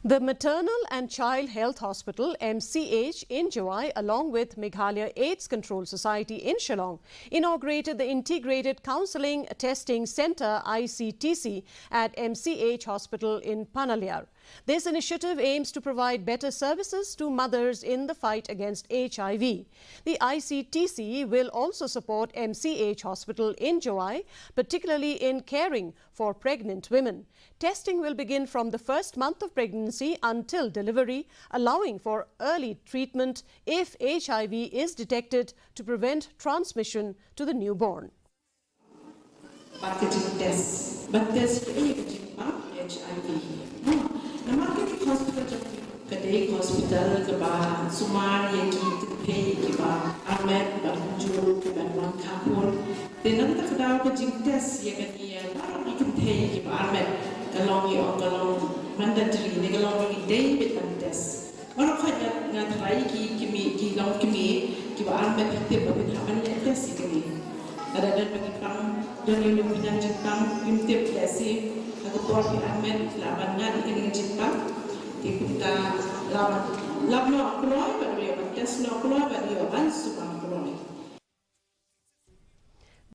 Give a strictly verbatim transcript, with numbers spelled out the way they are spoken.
The Maternal and Child Health Hospital, M C H, in Jowai, along with Meghalaya AIDS Control Society in Shillong, inaugurated the Integrated Counselling Testing Centre, I C T C, at M C H Hospital in Panaliar. This initiative aims to provide better services to mothers in the fight against H I V. The I C T C will also support M C H Hospital in Jowai, particularly in caring for pregnant women. Testing will begin from the first month of pregnancy until delivery, allowing for early treatment if H I V is detected to prevent transmission to the newborn. Ba ka jingtest, ba test ka ei ka jingpang H I V. No, namar ka hospital jong ka dei hospital kaba sumar ïa ki kynthei kiba armet, ba kumjuh kiba wan khappud. Te nangta ka daw ka jingtest ïa kane ïa baroh ki kynthei kiba armet, ka long ïa ka long mandatory ne ka long ïa ki dei bad ban test. Baroh khoit nga, nga tharai ki kmie, ki long kmie kiba armet ki tip ba phin hap ban leh test ïa kane. Lada don ba ki pang, don ïa u pynïaid jingpang, phim tip lehse ha ka por phi armet lah ban ngat ïa kane ka jingpang. Te kumta lah ban lap noh kloi bad ïoh ban test noh kloi bad ïoh ban sumar.